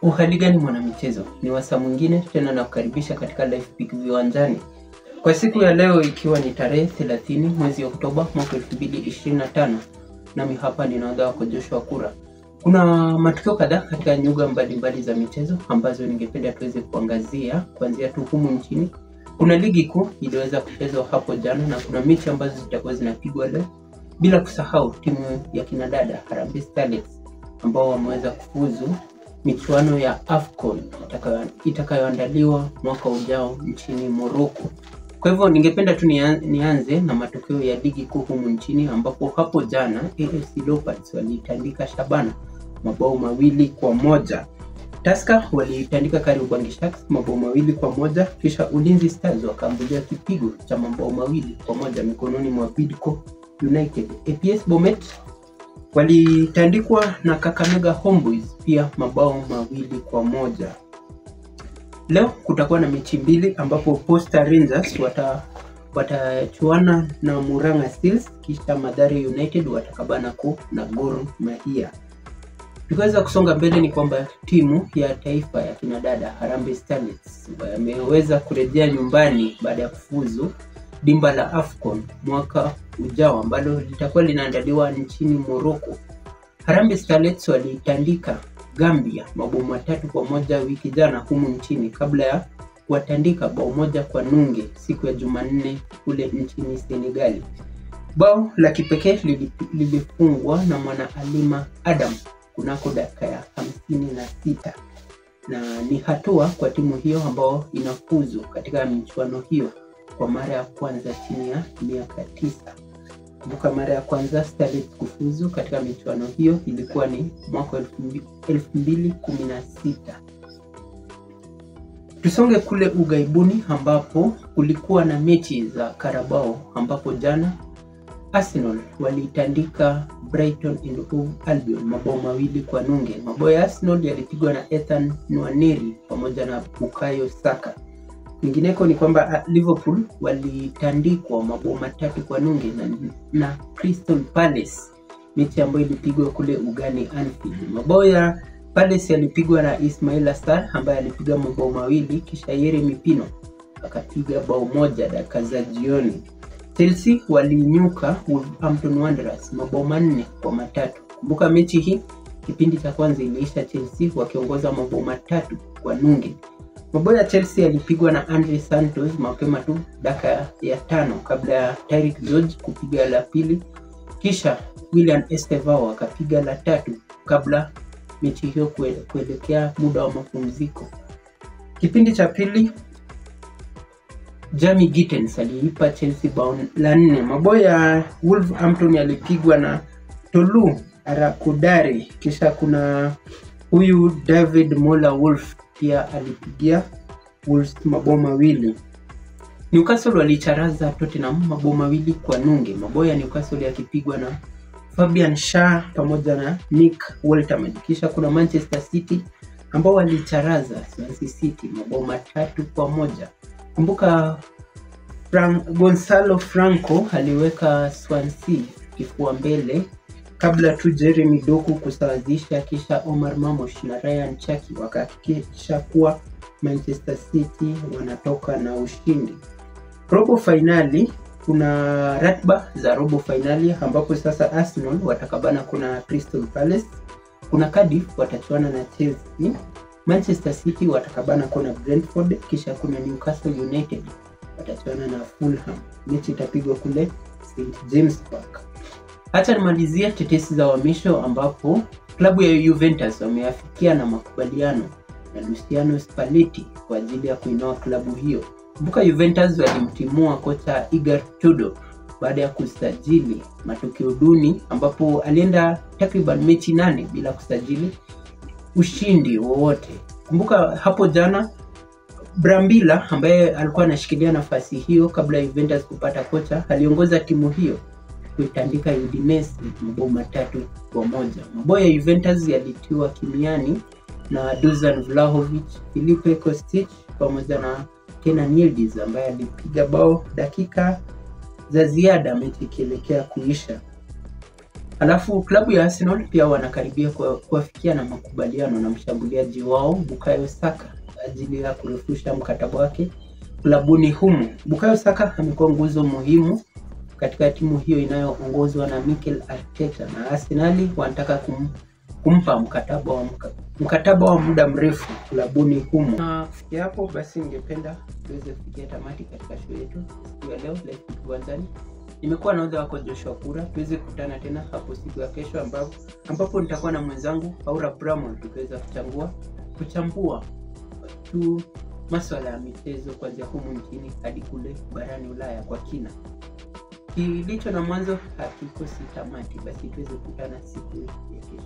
Uhali gani mwanamichezo, ni wasaa mwingine tena na kukaribisha katika Live Pick Viwanjani. Kwa siku ya leo ikiwa ni tarehe 30 mwezi Oktoba mwaka 2025, nami hapa ni nahodha wako Joshua Kura. Kuna matukio kadhaa katika nyuga mbalimbali za michezo ambazo ningependa tuweze kuangazia kuanzia tu humu nchini. Kuna ligi kuu iliweza kuchezwa hapo jana na kuna mechi ambazo zitakuwa zinapigwa leo, bila kusahau timu ya kinadada Harambee Starlets ambao wameweza kufuzu michuano ya AFCON itakayoandaliwa mwaka ujao nchini Morocco. Kwa hivyo ningependa tu nianze na matokeo ya ligi kuu humu nchini, ambapo hapo jana AFC Leopards waliitandika Shabana mabao 2-1. Tusker waliitandika Kariobangi Sharks mabao 2-1, kisha Ulinzi Stars wakaambulia kipigo cha mabao 2-1 mikononi mwa Bidco United. APS Bomet walitandikwa na Kakamega Homeboys pia mabao 2-1. Leo kutakuwa na mechi mbili ambapo Posta Rangers watachuana na Murang'a Seals, kisha Mathare United watakabana na Gor Mahia. Tukiweza kusonga mbele ni kwamba timu ya taifa ya kinadada Harambee Starlets wameweza kurejea nyumbani baada ya kufuzu dimba la AFCON mwaka ujao ambalo litakuwa linaandaliwa nchini Morocco. Harambee Starlets walitandika Gambia mabao 3-1 wiki jana humu nchini kabla ya kuwatandika bao 1-0 siku ya Jumanne kule nchini Senegali. Bao la kipekee lilifungwa na mwana Alima Adam kunako dakika ya 56, na ni hatua kwa timu hiyo ambao inafuzu katika michuano hiyo kwa mara ya kwanza chini ya miaka 9. Kumbuka mara ya kwanza Starlets kufuzu katika michuano hiyo ilikuwa ni mwaka 2016. Tusonge kule ugaibuni ambapo kulikuwa na mechi za Carabao, ambapo jana Arsenal walitandika Brighton and Hove Albion mabao 2-0. Mabao ya Arsenal yalipigwa na Ethan Nwaneri pamoja na Bukayo Saka. Kwingineko ni kwamba Liverpool walitandikwa mabao 3-0 na Crystal Palace, mechi ambayo ilipigwa kule ugani Anfield. Mabao ya Palace yalipigwa na Ismaila Sarr ambaye alipiga mabao 2, kisha Yeremy Pino akapiga bao 1 dakika za jioni. Chelsea walinyuka Wolverhampton Wanderers mabao 4-3. Kumbuka mechi hii kipindi cha kwanza iliisha Chelsea wakiongoza mabao 3-0. Mabao ya Chelsea yalipigwa na Andre Santos mapema tu dakika ya 5 kabla ya Tyrick George kupiga la pili, kisha William Estevao akapiga la 3 kabla mechi hiyo kuelekea muda wa mapumziko. Kipindi cha pili Jamie Gittens aliipa Chelsea bao la 4. Mabao ya Wolverhampton yalipigwa na Tolu Arakudari, kisha kuna huyu David Mola Wolf pia alipigia Wolves mabao 2. Newcastle walicharaza Tottenham mabao 2-0. Mabao ya Newcastle yakipigwa na Fabian Schär pamoja na Nick Woltemade. Kisha kuna Manchester City ambao walicharaza Swansea City mabao 3-1. Kumbuka Gonzalo Franco aliweka Swansea kifua mbele kabla tu Jeremy Doku kusawazisha, kisha Omar Mamosh na Ryan Chaki wakahakikisha kuwa Manchester City wanatoka na ushindi. Robo finali, kuna ratiba za robo finali ambapo sasa Arsenal watakabana kuna Crystal Palace, kuna Cardiff watachuana na Chelsea, Manchester City watakabana kuna Brentford, kisha kuna Newcastle United watachuana na Fulham. Mechi itapigwa kule St James Park. Acha nimalizie tetesi za uhamisho ambapo klabu ya Juventus wameafikia na makubaliano na Luciano Spalletti kwa ajili ya kuinoa klabu hiyo. Kumbuka Juventus walimtimua kocha Igor Tudor baada ya kusajili matokeo duni, ambapo alienda takriban mechi 8 bila kusajili ushindi wowote. Kumbuka hapo jana Brambilla ambaye alikuwa anashikilia nafasi hiyo kabla Juventus kupata kocha aliongoza timu hiyo kuitandika Udinese mabao 3-1. Mabao ya Juventus yalitiwa kimiani na Dusan Vlahovic, Filipe Kostic pamoja na Kenan Yildiz ambaye alipiga bao dakika za ziada mechi ikielekea kuisha. Alafu klabu ya Arsenal pia wanakaribia kuafikia na makubaliano na mshambuliaji wao Bukayo Saka kwa ajili ya kurefusha mkataba wake klabuni humu. Bukayo Saka amekuwa nguzo muhimu katika timu hiyo inayoongozwa na Mikel Arteta, na Arsenal wanataka kumpa mkataba wa muda mrefu klabuni humu. Na kufikia hapo basi, ningependa tuweze kufikia tamati katika show yetu siku ya leo Live Kiwanjani. Nimekuwa nahodha wako Joshua Kura. Tuweze kukutana tena hapo siku ya kesho ambapo nitakuwa na mwenzangu Aura Bramwell tukiweza kuchambua tu masuala ya michezo kuanzia humu nchini hadi kule barani Ulaya kwa kina. Kilicho na mwanzo hakikosi tamati. Basi tuweze kukutana siku ya kesho.